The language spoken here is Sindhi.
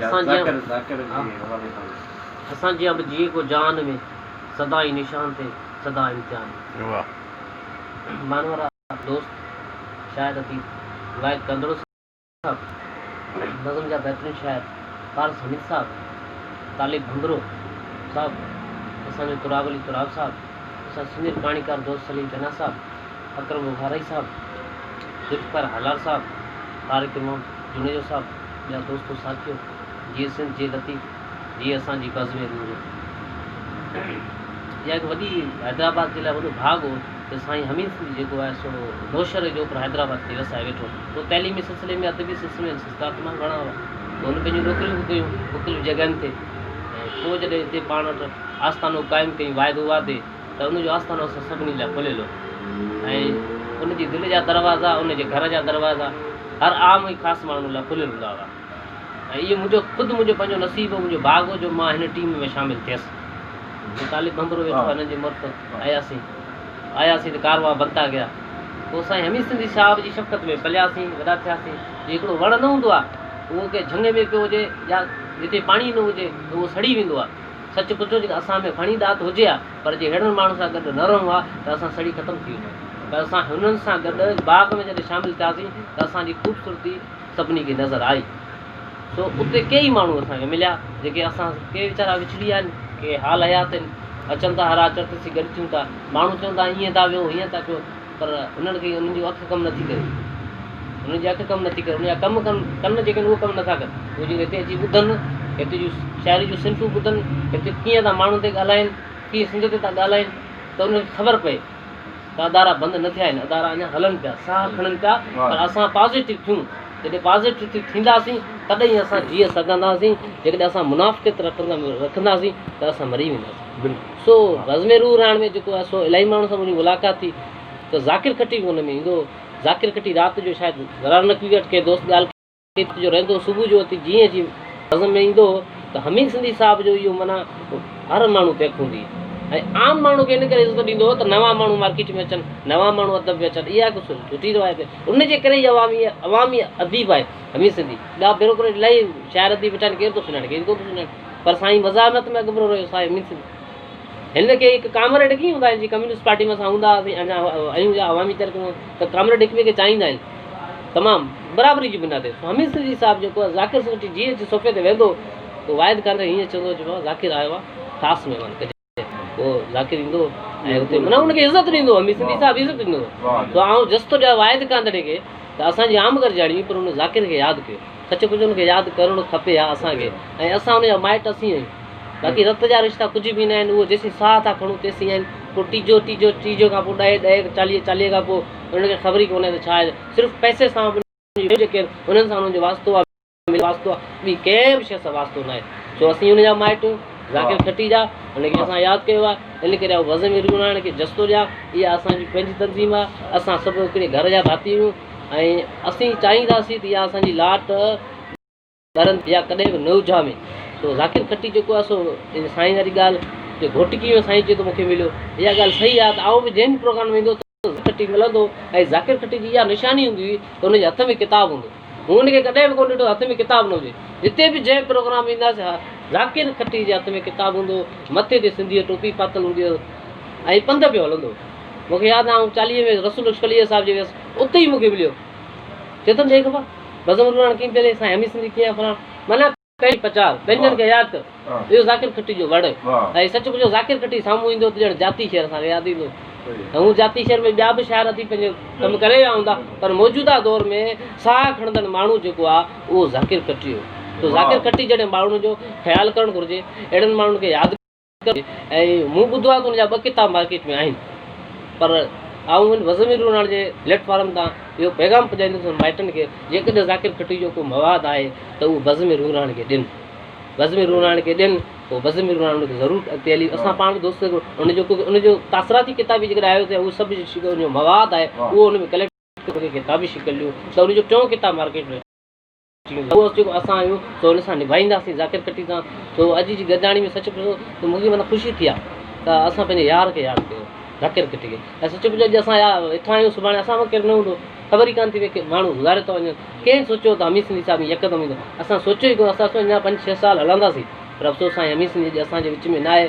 اسان جيان ذاڪر جي حوالي سان. اسان جيان به جيئي ڪو جهان ۾، سدائين نشان تي سدا امتحان ۾. واھ. مانوارا دوست شاعر اديب واحد ڪنڌڙو صاحب، نظم جا بهترين شاعر پارس حميد صاحب، طالب ڀنڀرو صاحب، اسان جو تراب علي تراب صاحب، اسان سينئر ڪهاڻيڪار دوست سليم چنا صاحب، اڪرم بخارائي صاحب، ذوالفقار هالار صاحب، طارق امام جوڻيجو صاحب، ٻيا دوستو ساٿيو، جيئي سنڌ جيئي لطيف، جيئي اسان جي بزم روح. اها هڪ وڏي حيدرآباد جي لاء وڏو ڀاڳ هو ته سائين حميد سنڌي جيڪو آهي سو نوشهري جو پر حيدرآباد کي وسائي ويٺو. پوء تعليمي سلسلي ۾ ادبي سلسلي ۾ سلسلا تمام گهڻا هئا. پوء هن پنهنجون نوڪريون به ڪيون مختلف جڳهين تي ۽ پوء جڏهن هتي پاڻ وٽ آستانو قائم ڪيائين واحد وعدي ته ان جو آستانو اسان سڀني لاء کليل هو ۽ ان جي دل جا دروازا ان جي گهر جا دروازا هر عام ۽ خاص ماڻهو لاء کليل هوندا هئا ۽ اهو منهنجو خود منهنجو پنهنجو نصيب هو منهنجو ڀاڳ هو جو مان هن ٽيم ۾ شامل ٿيس. طالب ڀنڀرو ويٺو آهي انهن جي معرفت آياسين آياسين ته ڪاروان بنتا گيا پوء سائين حميد سنڌي صاحب جي شفقت ۾ پلياسين وڏا ٿياسين جي هڪڙو وڻ نه هوندو آهي اهو ڪنهن جهنگ ۾ پيو هجي يا جتي پاڻي نه هجي ته اهو سڙي ويندو آهي سچ پڇو جيڪڏهن اسان ۾ گهڻي ڏات هجي ها پر جي ههڙن ماڻهن سان گڏ نه رهون ها ته اسان سڙي ختم ٿي وڃون پر اسان هنن سان گڏ باغ ۾ جڏهن شامل ٿياسين ته اسان جي خوبصورتي سڀني کي نظر آئي. سو اتي ڪيئي ماڻهو اسان کي مليا جيڪي اسان ڪي ويچارا وڇڙي ويا آهن ڪي حال حيات آهن اچن ٿا هر آچر تي اسين گڏ ٿيون ٿا ماڻهو چون ٿا ائين ٿا ويو هيئن ٿا ڪيو پر انهن کي انهن جون اک ڪم نٿي ڪري انهن جي اک ڪم نٿي ڪري انهن جا ڪم ڪن ڪن جيڪي آهن اهي ڪم نٿا ڪن اهي جيڪي هتي اچي ٻڌن هتي جون شاعري جون صنفون ٻڌن هتي ڪيئن ٿا ماڻهن تي ڳالهائين ڪيئن سنڌ تي ٿا ڳالهائين ته انهن کي خبر پئي ته ادارا بند نه ٿيا آهن ادارا اڃا هلن پيا ساهه کڻن پيا پر اسان پازيٽو ٿيون جڏهن پازيٽو ٿينداسين تڏهن ئي اسان جيئي سگهنداسين جيڪڏهن اسان منافقت رکنداسين ته اسان مري وينداسين سو بزم روح رهاڻ ۾ جيڪو آهي سو الاهي ماڻهن سان منهنجي ملاقات ٿي ته ذاڪر کٽي به ان ۾ ايندو هو ذاڪر کٽي رات جو شايد ضرار نقوي وٽ ڪنهن دوست ڳالهه ڪئي جو رهندو هو صبح جو اٿي جيئن اچي بزم ۾ ايندو هو ته حميد سنڌي صاحب جو اهو معنيٰ هر ماڻهو تي اک هوندي هئي ۽ عام ماڻهو کي ان ڪري عزت ڏيندو هو ته نوان ماڻهو مارڪيٽ ۾ اچن نوان ماڻهو ادب ۾ اچن اها هڪ سٺي روايت آهي ان جي ڪري ئي عوامي عوامي اديب آهي حميد سنڌي ٻيا بيوروڪريٽ الاهي شاعر اديب ويٺا آهن ڪير ٿو سڃاڻي ڪير ڪونه ٿو سڃاڻي پر سائين مزاحمت ۾ اڳڀرو رهيو سائين حميد سنڌي هن کي هڪ ڪامريڊ ڪيئن هوندا آهن جي ڪميونسٽ پارٽي ۾ اسان هوندا هئاسين اڃا آهيون يا عوامي تحريڪ ۾ ته ڪامريڊ هڪ ٻئي کي چاهيندا آهن تمام برابري جي بنياد تي حميد سنڌي صاحب جيڪو آهي ذاڪر سنڌي جيئن اچي صوفي تي ويهندو ته واحد خان هيئن چوندو هو بابا ذاڪر آيو آهي خاص مهمان ڪجي پوء ذاڪر ايندو ۽ اتي معنيٰ ان کي عزت ڏيندو هو حميد سنڌي صاحب عزت ڏيندو هو سو آئون جس ٿو ڏيان واحد ڪانڌڙي کي ته اسان جي عام گڏجاڻي هئي پر ان ذاڪر کي ياد ڪيو سچ پچ ان کي ياد ڪرڻ کپي ها اسان کي ۽ اسان ان جا مائٽ اسين آهيون باقي رت جا رشتا ڪجهه به نه آهن اهو جيسين ساهه ٿا کڻون تيسين آهن پوء ٽيجو ٽيجو ٽيجو کان پوء ڏهه ڏهه چاليهه چاليهه کان پوء انهن کي خبر ئي ڪونهي ته ڇا آهي صرف پئسي سان جيڪي آهن انهن سان انهن جو واسطو آهي واسطو آهي ٻي ڪنهن به شيء سان واسطو ناهي سو اسين ان جا مائٽ آهيون ذاڪر کٽي جا ان کي اسان ياد ڪيو آهي ان ڪري آئون وزن ۾ کي جس ٿو ڏيان اها اسان جي پنهنجي تنظيم آهي اسان سڀ هڪڙي گهر جا ڀاتي آهيون ۽ اسين چاهينداسين ته اها اسان جي لاٽ ٻرن يا ڪڏهن به نه اجهامي. سو ذاڪر کٽي جيڪو آهي سو ان سائين واري ڳالهه جو گهوٽڪي ۾ سائين چئي ٿو مون کي مليو اها ڳالهه صحيح آهي ته آئون به جنهن به پروگرام ۾ ويندو هوس ته ذاڪر کٽي ملندو هو ۽ ذاڪر کٽي جي اها نشاني هوندي هئي ته ان جي هٿ ۾ ڪتاب هوندو مون ان کي ڪڏهن به ڪونه ڏٺو هٿ ۾ ڪتاب نه هجي جتي به جنهن پروگرام ۾ وينداسين ذاڪر کٽي جي هٿ ۾ ڪتاب هوندو هو مٿي تي سنڌيء ٽوپي پاتل هوندي هيس ۽ پنڌ پيو هلندو هو مون کي ياد آهي آئون چاليهي ۾ رسول بخش پليجي صاحب جي ويس اتي ئي مون کي مليو چئي ٿو ڏي خبر بزم رولاڻ ڪيئن پيلي سائين حميد سنڌي ڪيئن فلاڻ معنيٰ پنهنجي پچار پنهنجن کي ياد ڪر اهو ذاڪر کٽي جو وڙ ۽ سچ پڇو ذاڪر کٽي سامهون ايندو ته ڄڻ جاتي شهر اسان کي ياد ايندو ۽ هو جاتي شهر ۾ ٻيا به شاعر اٿي پنهنجو ڪم ڪري ويا هوندا پر موجوده دور ۾ ساهه کڻندڙ ماڻهو جيڪو آهي اهو ذاڪر کٽي هو تو ذاڪر کٽي جهڙي ماڻهن جو خيال ڪرڻ گهرجي اهڙن ماڻهن کي ياد ۽ مون ٻڌو آهي ته ان جا ٻه ڪتاب مارڪيٽ ۾ آهن پر آئون ان وزمي رولاڻ جي پليٽ فارم تان اهو پيغام پڄائيندس انهن مائٽن کي جيڪڏهن ذاڪر کٽي جو ڪو مواد آهي ته اهو بزم رولاڻ کي ڏين بزم رولاڻ کي ڏين پوء بزم رولاڻ ان کي ضرور اڳتي هلي اسان پاڻ به دوست ان جو ان جو تاثراتي ڪتاب به جيڪڏهن آيو ته اهو سڀ ان جو مواد آهي اهو ان ۾ ڪليڪٽ ڪري ڪتابي شڪل ڏيون ته ان جو ٽيون ڪتاب مارڪيٽ ۾ اهو جيڪو اسان آهيون سو ان سان نڀائينداسين ذاڪر کٽي سان سو اڄ جي گڏجاڻي ۾ سچ پڇو ته مون کي معنيٰ خوشي ٿي آهي ته اسان پنهنجي يار کي ياد ڪيو ذاڪر کٽي کي ۽ سچ پڇو اڄ اسان ويٺا آهيون سڀاڻي اسان مان ڪير نه هوندو خبر ئي ڪانه ٿي پئي ڪي ماڻهو گذاري ٿا وڃن. ڪنهن سوچيو ته حميد سنڌي صاحب يڪدم ايندو. اسان سوچيو ئي ڪونه، اسان سوچيو اڃا پنج ڇهه سال هلنداسين، پر افسوس سائين حميد سنڌي اڄ اسان جي وچ ۾ ناهي.